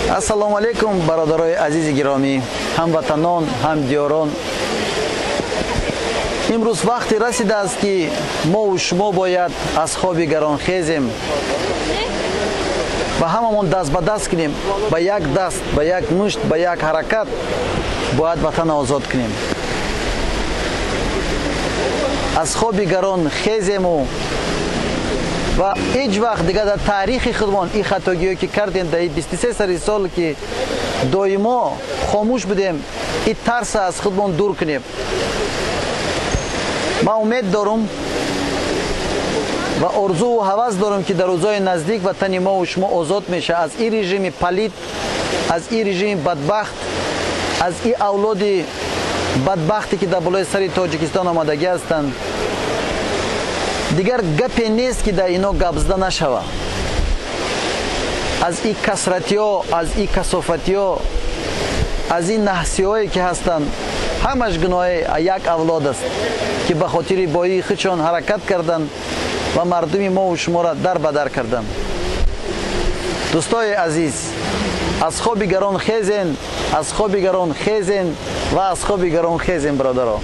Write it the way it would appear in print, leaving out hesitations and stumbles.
Ассалому алайкум, бародарои азизи гиромӣ, ҳамватанон, ҳамдиёрон. Имрӯз вақте расидааст, ки мову шумо бояд аз хоби гарон хезем ва ҳамамон даст ба даст кунем, ба як даст, ба як мушт, ба як ҳаракат бояд ватана озод кунем. Аз хоби гарон хезему ва ҳеҷ вақт дигар дар таърихи худмон ин хатогиҳое, ки кардем дар 23 сари сол, ки доимо хомӯш будем, ин тарса аз худмон дур кунем. Ман умед дорум ва орзуву ҳавас дорам, ки дар рӯзҳои наздик ватани мову шумо озод мешавад аз ин режими палид, аз ин режими бадбахт, аз ин авлоди бадбахте, ки дар болои сари Тоҷикистон омадагӣ ҳастанд. Дигар гапе нест, ки дар ино гап зада нашава. Аз ин касратиҳо, аз ин касофатиҳо, аз ин наҳсиҳое, ки ҳастанд, ҳамаш гуноҳи як авлод аст, ки ба хотири боии худшон ҳаракат карданд ва мардуми мову шуморо дар ба дар карданд. Дӯстои азиз, аз хоби гарон хезен, аз хоби гарон хезен ва аз хоби гарон хезен, бародаро.